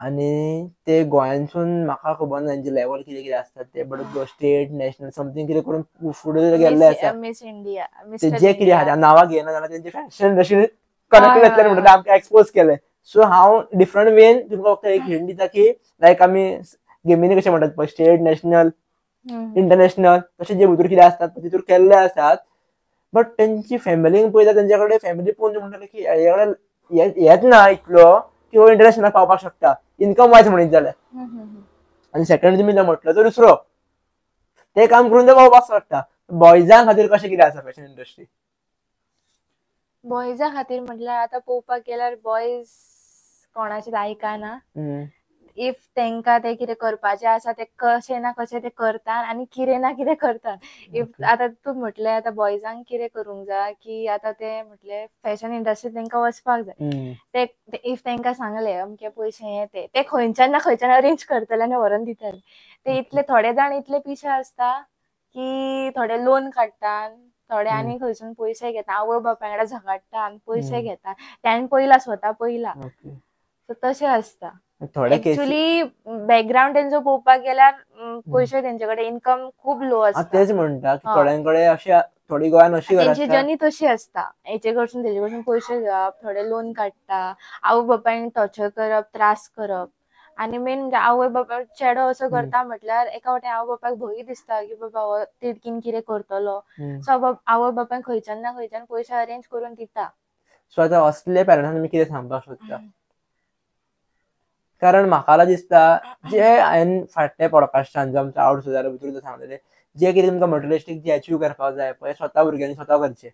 आनी ते गोंयांसून म्हाका खबर ना तेंचे लेवल कितें कितें आसता ते, बट स्टेट नॅशनल समथींग कितें करून फुडें गेल्ले आसा. मिस इंडिया ते जे कितें आहा नांवां घेयना जाल्यार तेंचे फॅशन इंडस्ट्रीन कनेक्टेड जातले म्हणटा आमकां एक्सपोज केलें. सो हांव डिफरंट वेन तुमकां फक्त एक हिंट दिता की लायक आमी गेमीनी कशें म्हणटात पळय स्टेट नॅशनल इंटरनॅशनल तशें जे भितर कितें आसतात तितूर केल्ले आसात, बट तेंची फॅमिलीक पळयता तेंच्या कडेन फॅमिली पळोवन म्हणटले की हेच्या कडेन हेच ना इतलो की हो इंटरनॅशनल पावपाक शकता इनकम वायज म्हणीत जाल्यार. आनी सेकंड तुमी जो म्हटलो तो दुसरो ते काम करून ते पावपाक शकता. बॉयजां खातीर कशें कितें आसा फॅशन इंडस्ट्री? बॉयजां खातीर म्हटल्यार आतां पळोवपाक गेल्यार बॉयज कोणाचें आयकना. If तेंका ते कितें करपाचें आसा ते कशें ना कशें ते करतात आनी कितें ना कितें करतात. If आतां तूं म्हटलें आतां बॉयजांक कितें करूंक जाय की आतां ते म्हटलें फॅशन इंडस्ट्रींत तेंकां वचपाक जाय, ते if तेंकां सांगलें अमके पयशे हे ते खंयच्यान ना खंयच्यान अरेंज करतले आनी व्हरोन दितले. ते इतले थोडे जाण इतले पिशे आसता की थोडे लोन काडटात, थोडे आनी खंयसून पयशे घेता, आवय बापाय वांगडा झगडटा आनी पयशे घेता, ताणें पयला स्वता पयला. सो तशें आसता. एक्चुअली बॅकग्राउंड तेंचो पळोवपाक गेल्यार पयशे तेंचे कडेन इनकम खूब लो आसता. तेच म्हणटा की थोड्यांकडे अशे थोडी गोंयान अशी तेंची जर्नी तशी आसता, हेचे कडसून तेजे कडसून पयशे घेवप, थोडे लोन काडटा, आवय बापायक टॉर्चर करप, त्रास करप. आनी मेन म्हणजे आवय बापाय चेडो असो करता म्हटल्यार एका वाटेन आवय बापायक भंय दिसता की बाबा हो तिडकीन कितें करतलो. सो आवय बापायक खंयच्यान ना खंयच्यान पयशे अरेंज करून दिता. सो आतां असले पेरंट्सांक तुमी कितें सांगपाक सोदता? कारण म्हाका दिसता जे हांवें फाटल्या पॉडकास्टान जो आमचो आवट जालो भितर सांगलेलें जे कितें तुमकां मटेरियलिस्टीक जे अचीव करपाक जाय पळय स्वता भुरग्यांनी स्वता करचें,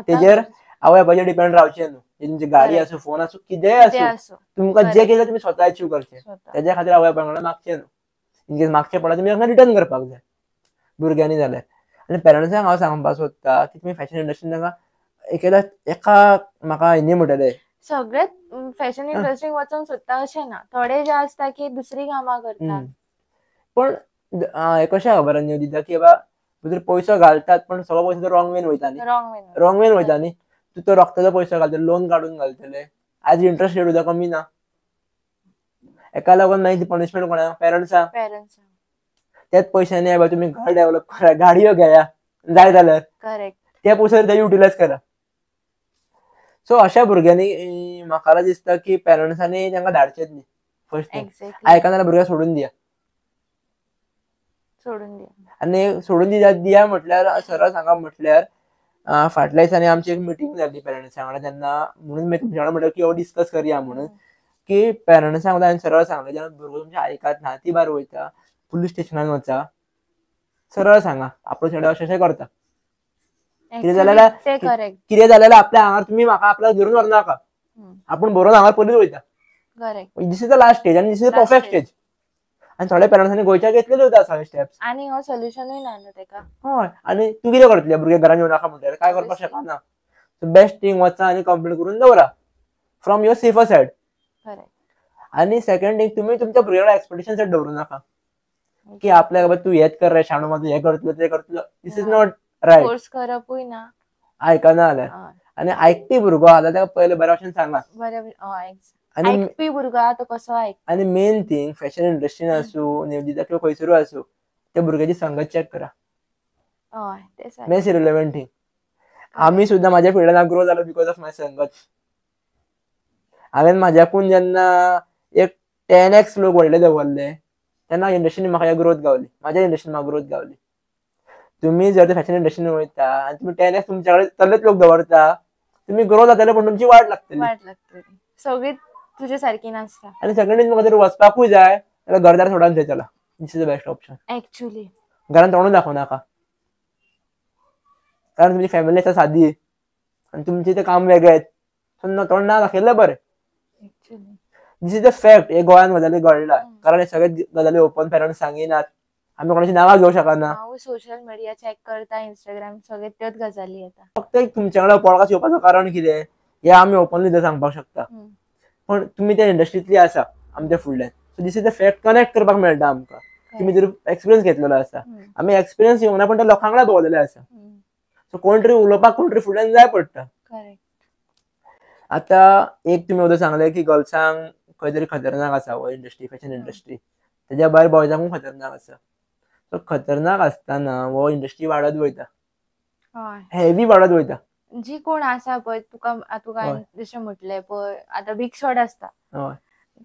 तेजेर आवय बापायचेर डिपेंड रावचें न्हू. तुमची गाडी आसूं, फोन आसूं, कितेंय आसूं, तुमकां जें कितें तुमी स्वता अचीव करचें, तेज्या खातीर आवय बापाय कडेन मागचें न्हू. इनकेस मागचें पडला तुमी तांकां रिटर्न करपाक जाय भुरग्यांनी जाल्यार. आनी पेरंट्सांक हांव सांगपाक सोदता की तुमी फॅशन इंडस्ट्रीन तांकां एकेदा एका म्हाका न्ही म्हणटले सगळेच फॅशन इंडस्ट्रीक वचोंक सोदता अशें ना, थोडे जे आसता की दुसरी कामां करतात. पण कशें खबर न्हू दिता की बाबा भितर पयसो घालतात पण सगळो पयसो रॉंग वेन वयता न्ही, रॉंग वेन वयता न्ही. तूं तो रोखतेलो पयसो घालतले, लोन काडून घालतले, आज इंट्रस्ट रेट सुद्दां कमी ना. एका लागून मागीर पनिशमेंट कोणाक, पेरंट्सांक. त्याच पयशांनी बाबा तुमी घर डेव्हलप करा, गाडयो घेया जाय जाल्यार, त्या पयशांनी ते युटिलायज करा. सो अशा भुरग्यांनी म्हाका दिसता की पेरंट्सांनी तांकां धाडचेच न्ही फर्स्ट थिंग. आयकना जाल्यार भुरग्यांक सोडून दिया, सोडून दिया. आनी सोडून दिया दिया म्हटल्यार सरळ सांगा म्हटल्यार फाटल्या दिसांनी आमची एक मिटींग जाली पेरंट्सां वांगडा, तेन्ना म्हणून तुमच्या वांगडा म्हणलें की हो डिस्कस करया म्हणून, की पेरंट्सां वांगडा हांवें सरळ सांगलें जेन्ना भुरगो तुमचें आयकत ना ती भायर वयता पुलीस स्टेशनान वचा, सरळ सांगा आपलो चेडो अशें अशें करता, कितें जाल्यार कितें जाल्यार आपल्या आंगार तुमी म्हाका आपल्याक धरून व्हरनाका, आपूण बरोवन हांगार पुलीस वयता. This is the last stage आनी this is the perfect stage. आनी थोड्या पेरंट्सांनी गोंयच्या घेतलेले सुद्दां आसा स्टेप्स. आनी हो सोल्युशनूय ना न्हू तेका. हय, आनी तूं कितें करतले भुरगे घरान येवं नाका म्हणटल्यार काय करपाक शकना. सो बेस्ट थिंग वचा आनी कंप्लेन करून दवरा फ्रॉम your safer side. आनी सेकंड थिंग, तुमी तुमच्या भुरग्याक एक्सपेक्टेशन सेट दवरूं नाका की आपल्याक बाबा तूं हेच कर रे शाणू, तूं हें करतलो तें करतलो. This is not right. Force करपूय ना, आयकना जाल्यार. आनी आयकपी भुरगो आसा जाल्यार ताका पयलें बऱ्या भशेन सांगा. आयकपी भुरगो आहा तो कसो आयक. आनी मेन थिंग फॅशन इंडस्ट्रीन आसूं, निवदिता किंवा खंयसरूय आसूं, त्या भुरग्याची संगत चॅक करा. Main relevant thing. आमी सुद्दां म्हाज्या फिल्डान ग्रो जालो because of my संगत. हांवें म्हाज्याकून जेन्ना एक 10x लोक व्हडले दवरले तेन्ना इंडस्ट्रीन म्हाका ग्रोथ गावली, म्हाज्या इंडस्ट्रीन म्हाका ग्रोथ गावली. तुमी जर फॅशन इंडस्ट्रीन वयता आनी तुमी 10x तुमच्या कडेन तसलेच लोक दवरता, तुमी ग्रो जातले पण तुमची वाट लागतली, वाट लागतली. सगळीच तुझे सारकी नासता. आनी सेकंड म्हाका जर वचपाकूय जाय जाल्यार घरदार सोडून थंय चला, this is the best option. Actually घरान तोंडूय दाखोवं नाका, कारण तुमची फॅमिली आसा सादी आनी तुमचें तें काम वेगळें, सो तोंड ना दाखयल्लें बरें. This is the fact. हे गोंयान गजाली घडला, कारण हे सगळे गजाली ओपन पेरंट्स सांगिनात, आमी कोणाची नांवां घेवंक शकना. हांव सोशल मिडिया चॅक करता, इंस्टाग्राम सगळे त्योच गजाली येता. फक्त एक तुमच्या वांगडा पॉडकास्ट येवपाचो कारण कितें हें आमी ओपनली सांगपाक शकता, पण तुमी त्या इंडस्ट्रींतली आसा आमच्या फुडल्यान, so this is the fact. Connect करपाक मेळटा आमकां, तुमी जर एक्सपिरियन्स घेतलेलो आसा, आमी एक्सपिरियन्स घेवंक ना पण त्या लोकां वांगडा भोंवलेले आसा, सो कोण तरी उलोवपाक कोण तरी फुडल्यान जाय पडटा. आतां एक तुमी अदोर सांगलें की गर्ल्सांक खंय तरी खतरनाक आसा हो इंडस्ट्री, फॅशन इंडस्ट्री, तेज्या भायर बॉयजांकूय खतरनाक आसा. सो खतरनाक आसतना हो इंडस्ट्री वाडत वयता, हेवी वाडत वयता. जी कोण आसा पळय तुका तुका जशें म्हटलें पळय आतां बीग शॉट आसता,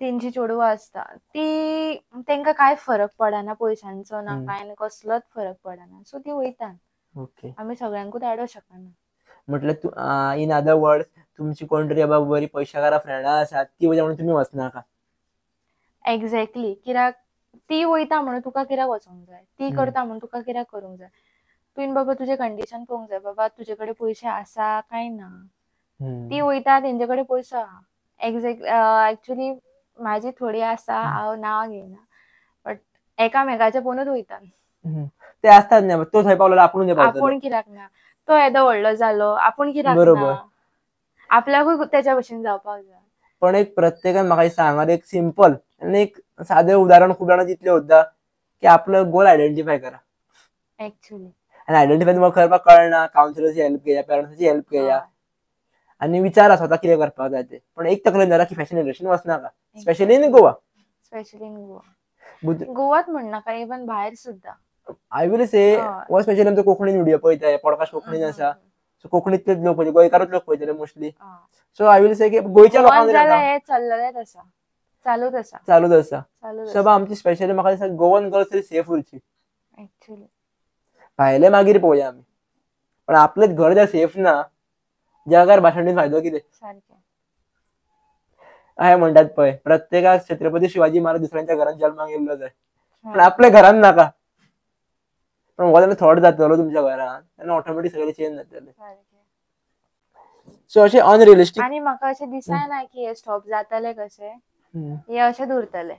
तेंची चेडवां आसता ती तेंकां कांय फरक पडना पयशांचो ना कांय ना, कसलोच फरक पडना, सो ती वयता. आमी सगळ्यांकूच आडोवंक शकना. म्हटल्यार तूं इन अदर वर्ड्स तुमची कोण तरी बाबा बरी पयशाकारा फ्रेंडां आसात ती वयता म्हणून तुमी वचनाका. एग्जॅक्टली, कित्याक ती वयता म्हणून तुका कित्याक वचोंक जाय, ती करता म्हणून तुका कित्याक करूंक जाय. तुवें बाबा तुजें कंडिशन पळोवंक जाय, बाबा तुजे कडेन पयशे आसा काय ना. ती वयता तेंचे कडेन पयसो आहा. एग्जॅक्ट एक्चुली म्हाजी थोडी आसा, हांव नांव घेयना, बट एकामेकाचे पळोवनूच वयता. ते आसतात न्ही, तो थंय पावलो आपूण आपूण कित्याक ना, तो येदो व्हडलो जालो आपूण कित्याक ना, आपल्याकूय तेच्या भशेन जावपाक जाय. पण एक प्रत्येकान म्हाका दिसता हांगा एक सिंपल आनी एक सादें उदाहरण खूब जाणां दितलें सुद्दां की आपलो गोल आयडेंटिफाय करा. एक्चुअली आनी आयडेंटिफाय तुमकां करपाक कळना, कावन्सिलराची हेल्प घेया, पेरंट्साची हेल्प घेया आनी विचारा स्वता कितें करपाक जाय तें. पण एक तकलेन धरा की फॅशन इंडस्ट्रीन वचनाका, specially in Goa. Specially in Goa, गोवात म्हणनाका, इवन भायर सुद्दां. I will say हो स्पेशली आमचो कोंकणीन व्हिडियो पळयता, पॉडकास्ट कोंकणीन आसा, सो कोंकणींतलेच लोक पळयता, गोंयकारूच लोक पळयतले mostly. So I will say की गोंयच्या लोकांक हे चल्लेलेच आसा, चालूच आसा, चालूच आसा. सो आमची स्पेशली म्हाका दिसता गोवन गर्ल्स तरी सेफ उरची. एक्चुअली भायले मागीर पळोवया आमी, पण आपलेच घर जर सेफ ना जगार भाशण फायदो कितें. अशें म्हणटात पळय, प्रत्येकाक छत्रपती शिवाजी महाराज दुसऱ्यांच्या घरान जल्माक येयल्लो जाय, पण आपल्या घरान नाका. पण हो जेन्ना थॉट जातलो तुमच्या घरान तेन्ना ऑटोमॅटीक सगळें चेंज जातलें. सो अशें अनरियलिस्टीक. आनी म्हाका अशें दिसना की हे स्टॉप जातले कशें, हे अशें उरतले.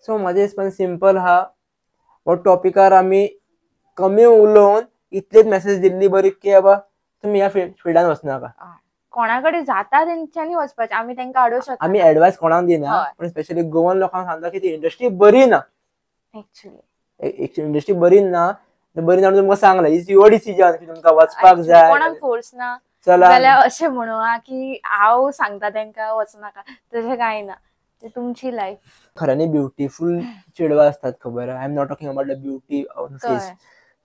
सो म्हाजें हिसपान सिंपल आहा, हो टॉपिकार आमी कमी उलोवन इतलीच मॅसेज दिल्ली बरी की बाबा तुमी ह्या फिल्डान वचनाका. कोणा कडेन जाता तेंच्यांनी वचपाचें, आमी तांकां अडोवंक शकना. आमी एडवायस कोणाक दिना, पण स्पेशली गोवन लोकांक सांगता की ती इंडस्ट्री बरी ना. एक्चुअली इंडस्ट्री बरी ना, बरी ना म्हणून तुमकां सांगलें, is your decision की तुमकां वचपाक जाय. कोणाक फोर्स ना जाल्यार अशें म्हणू की हांव सांगता तांकां वचनाका, तशें कांय ना, ते तुमची लायफ. खऱ्यांनी ब्युटिफूल चेडवां आसतात खबर, I am not talking about the beauty on face,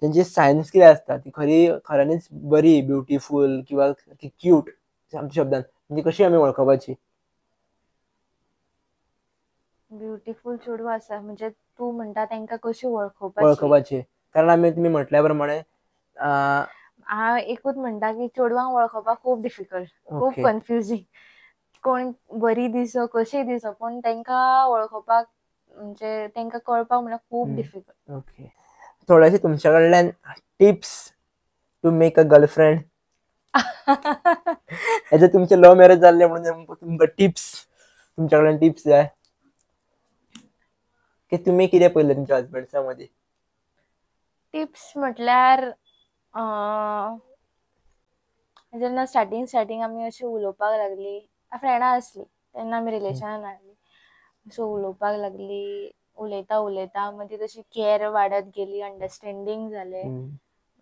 तेंची सायन्स कितें आसता ती खरी खऱ्यांनीच बरी ब्युटिफूल किंवा क्यूट आमच्या शब्दान, म्हणजे कशी आमी वळखपाची? ब्युटिफूल चेडवां आसा म्हणजे तूं म्हणटा तांकां कशी वळखपाची? वळखपाची, कारण आमी तुमी म्हटल्या प्रमाणे हांव एकूच म्हणटा की चेडवांक वळखपाक खूब डिफिकल्ट, खूब कन्फ्युजींग. कोण बरी दिसो कशी दिसो, पूण तांकां वळखपाक म्हणजे तांकां कळपाक म्हणल्यार खूब डिफिकल्ट. ओके, थोडेशे तुमच्या कडल्यान tips to make a girlfriend. हेजे तुमचे लव्ह मॅरेज जाल्ले म्हणून तुमकां टिप्स, तुमच्या कडल्यान टिप्स जाय की तुमी कितें पळयलें तुमच्या हजबंडसा मदीं? टिप्स म्हटल्यार जेन्ना स्टार्टींग स्टार्टींग आमी अशी उलोवपाक लागली, फ्रेंडां आसली तेन्ना आमी रिलेशनान आसली, सो उलोवपाक लागली, उलयता उलयता मागीर तशी कॅर वाडत गेली, अंडरस्टँडींग जालें,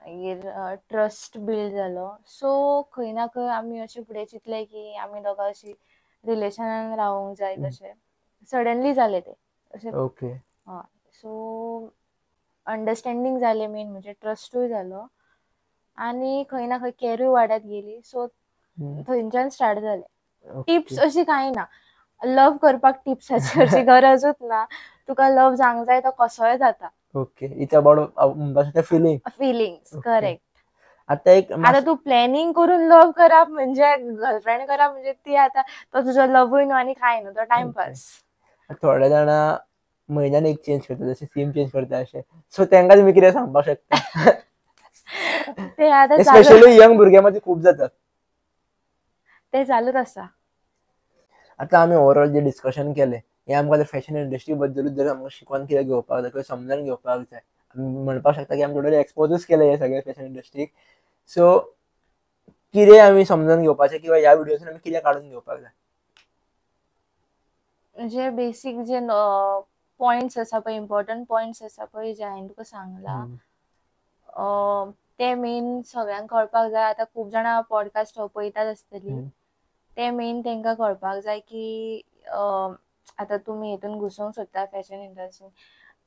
मागीर ट्रस्ट बिल्ड जालो. सो खंय ना खंय आमी अशें फुडें चिंतलें की आमी दोगां अशी रिलेशनान रावूंक जाय कशें. सडनली जालें तें अशें. ओके. हय, सो अंडरस्टँडींग जालें मेन म्हणजे ट्रस्टूय जालो आनी खंय ना खंय कॅरूय वाडत गेली. सो थंयच्यान स्टार्ट जालें. टिप्स अशी कांय ना, लव्ह करपाक टिप्साची अशी गरजूच ना. तुका लव्ह जावंक जाय तो कसोय जाता. Okay, it's about feeling. Feelings, correct. आता एक आता तू प्लॅनिंग करून लव्ह करप म्हणजे गर्लफ्रेंड करप म्हणजे ती आता तो तुजो लव्हूय न्हू आनी कांय न्हू, तो टायमपास. थोडे जाणां म्हयन्यान एक चेंज करता, जशें सीम चेंज करता अशें, सो तांकां तुमी कितें सांगपाक शकता? ते आतां स्पेशली यंग भुरग्यां मदीं खूब जाता ते, चालूच आसा. आतां आमी ओवरऑल जे डिस्कशन केलें हें आमकां फॅशन इंडस्ट्री बद्दलूच जर आमकां शिकोन कितें घेवपाक जाय किंवा समजून घेवपाक जाय, आमी म्हणपाक शकता की आमी टोटली एक्सपोजूच केलें हें सगळें फॅशन इंडस्ट्रीक. सो कितें आमी समजून घेवपाचें किंवा ह्या व्हिडियोसून आमी कितें काडून घेवपाक जाय? जे बेसीक जे पॉयंट्स आसा पळय, इम्पॉर्टंट पॉयंट्स आसा पळय जे हांवें तुका सांगलां ते मेन सगळ्यांक कळपाक जाय. आतां खूब जाणां पॉडकास्ट पळयतात आसतली, ते मेन तांकां कळपाक जाय की आतां तुमी हितून घुसूंक सोदता फॅशन इंडस्ट्रीन,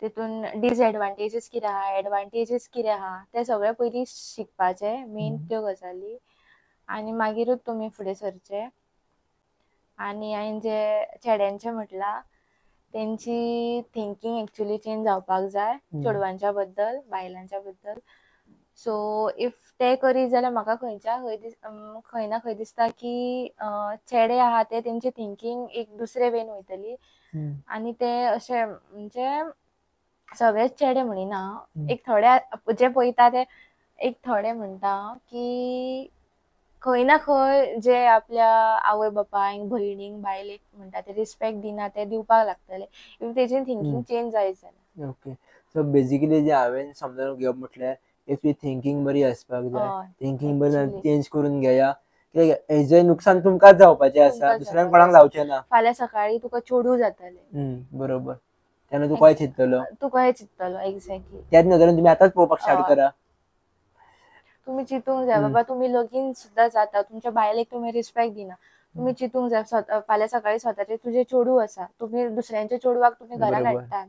तितून डिसएडवांटेजीस कितें आहा, एडवांटेजीस कितें आहा, ते सगळें पयलीं शिकपाचें मेन त्यो गजाली, आनी मागीरूच तुमी फुडें सरचें. आनी हांवें जे चेड्यांचें म्हटलां तेंची थिंकींग एक्चुली चेंज जावपाक जाय चेडवांच्या बद्दल, बायलांच्या बद्दल. सो if ते करीत जाल्यार म्हाका खंयच्या खंय खंय ना खंय दिसता की चेडे आहा ते तेंची थिंकींग एक दुसरे वेन वयतली आनी ते अशे म्हणजे सगळेच चेडे म्हणिना, एक थोडे जे पळयता ते एक थोडे म्हणटा की खंय ना खंय जे आपल्या आवय बापायक, भयणीक, बायलेक म्हणटा ते रिस्पेक्ट दिना, ते दिवपाक लागतले if तेजी थिंकींग चेंज जायत जाल्यार. ओके, सो बेजिकली जे हांवें समजून घेवप म्हटल्यार if तुजी थिंकींग बरी आसपाक जाय, थिंकींग बरी चेंज करून घेया, कित्याक हेजें नुकसान तुमकांच जावपाचें आसा, दुसऱ्यांक कोणाक जावचें ना. फाल्यां सकाळीं तुका चेडूं जातलें. बरोबर, तेन्ना तूं कशें चिंततलो, तूं कशें चिंततलो, एक्झॅक्टली. त्याच नदरेन तुमी आतांच पळोवपाक स्टार्ट करा. तुमी चिंतूंक जाय बाबा तुमी लगीन सुद्दां जाता, तुमच्या बायलेक तुमी रिस्पेक्ट दिना, तुमी चिंतूंक जाय फाल्यां सकाळीं स्वताचें तुजें चेडूं आसा, तुमी दुसऱ्यांच्या चेडवाक तुमी घरान हाडटात,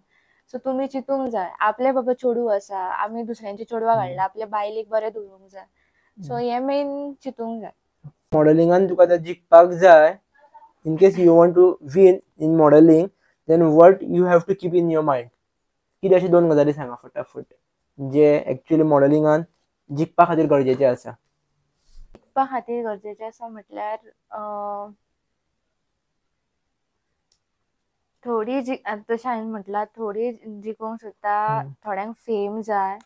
सो तुमी चिंतूंक जाय आपले बाबा चेडूं आसा, आमी दुसऱ्यांच्या चेडवाक हाडला, आपल्या बायलेक बरें दवरूंक जाय. सो हें मेन चिंतूंक जाय. मॉडलिंगान तुका जर जिखपाक जाय, in case you want to win in modelling, then what you have to keep in your mind? कितें अशे दोन गजाली सांगा फटाफट जे एक्चुअली मॉडलिंगान जिखपा खातीर गरजेचें आसा. जिखपा खातीर गरजेचें आसा म्हटल्यार थोडी तशें हांवें म्हटलां थोडी जिखूंक सोदता, थोड्यांक फेम जाय,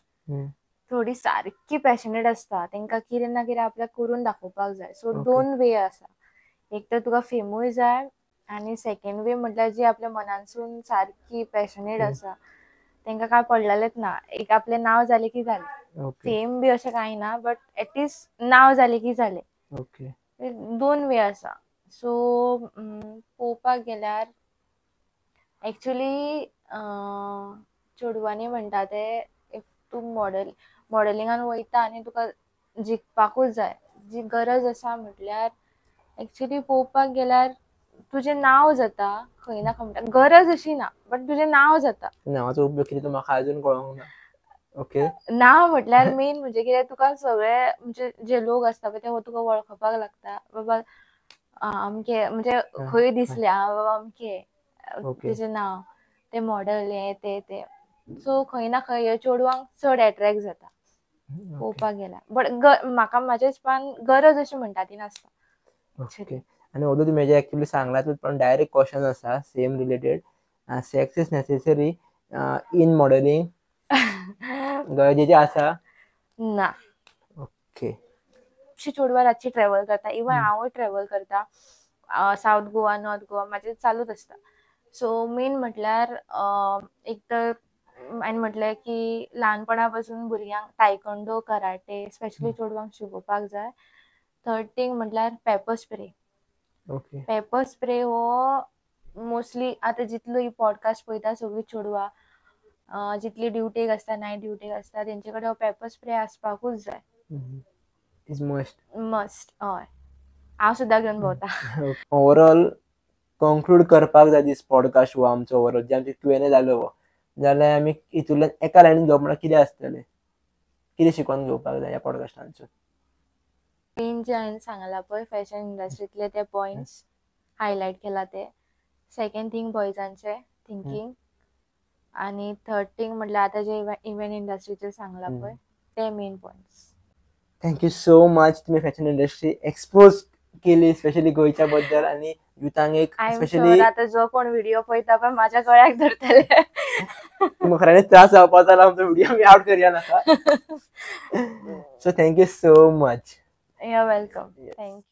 थोडी सारकी पॅशनेट आसता, तांकां कितें ना कितें आपल्याक करून दाखोवपाक जाय. सो दोन वे आसा, एक तर तुका फेमूय जाय आनी सेकेंड वे म्हटल्यार जी आपल्या मनानसून सारकी पॅशनेट आसा तांकां कांय पडलेलेंच ना, एक आपलें नांव जालें की जालें. फेम बी अशें कांय ना, बट एटलिस्ट नांव जालें की जालें. दोन वे आसा. सो पळोवपाक गेल्यार एक्चुली चेडवांनी म्हणटा ते if तूं मॉडलिंगान वयता आनी तुका जिखपाकूच जाय, जी गरज आसा म्हटल्यार एक्चुली पळोवपाक गेल्यार तुजें नांव जाता खंय ना खंय, म्हणटा गरज अशी ना बट तुजें नांव जाता. नांवाचो उपयोग कितें तो म्हाका अजून कळोंक ना. नांव म्हटल्यार मेन म्हणजे कितें, तुका सगळे म्हणजे जे लोक आसता पळय ते तुका वळखपाक लागता, बाबा अमके, म्हणजे खंय दिसले बाबा अमके तेजें नांव, ते मॉडल हें ते ते. सो खंय ना खंय हे चेडवांक चड एट्रेक्ट जाता पळोवपाक गेल्यार. बट म्हाका म्हाज्या हिसपान गरज अशी म्हणटा ती नासता. आनी ओदो तुमी हेजें एक्चुली सांगलां, पण डायरेक्ट क्वेश्चन आसा same related, sex is necessary in modelling, गरजेचें आसा? ना. खुबशीं चेडवां रातची ट्रेवल करता, इवन हांवूय ट्रेवल करता, सावथ गोवा नॉर्थ गोवा म्हाजें चालूच आसता. सो मेन म्हटल्यार एक तर हांवें म्हटलें की ल्हानपणा पासून भुरग्यांक तायखोंडो, कराटे स्पेशली चेडवांक शिकोवपाक जाय. थर्ड थींग म्हटल्यार पेपर स्प्रे. पेपर स्प्रे हो मोस्टली आतां जितलो ही पॉडकास्ट पळयता सगळीं चेडवां, जितली ड्युटेक आसता, नायट ड्युटेक आसता, तेंचे कडेन हो पेपर स्प्रे आसपाकूच जाय. Is must. Must. हय, हांव सुद्दां घेवन भोंवता. ओवरऑल कंक्लूड करपाक जाय दीस पॉडकास्ट हो आमचो, ओवरऑल जे आमचे क्यू एन ए जालो हो, जाल्यार आमी हितूंतल्यान एका लायनीन घेवप म्हणल्यार कितें आसतलें, कितें शिकोवन घेवपाक जाय ह्या पॉडकास्टांसून? मेन जे हांवें सांगलां पळय फॅशन इंडस्ट्रींतले ते पॉयंट्स हायलायट केला ते, सेकंड थींग बॉयजांचे थिंकींग, आनी थर्ड थींग म्हटल्यार आतां जे इव्हेंट इंडस्ट्रीचेर सांगलां पळय ते main points. Thank you so much, तुमी फॅशन इंडस्ट्री एक्सपोज केली स्पेशली गोंयच्या बद्दल आनी युथांक एक स्पेशली. आतां जो कोण व्हिडिओ पळयता पळय म्हाज्या गळ्याक धरतले. तुमकां खऱ्यांनीच त्रास जावपाचो जाल्यार आमचो व्हिडिओ आमी आवट करया नाका. So thank you so much. You are welcome. Thank you.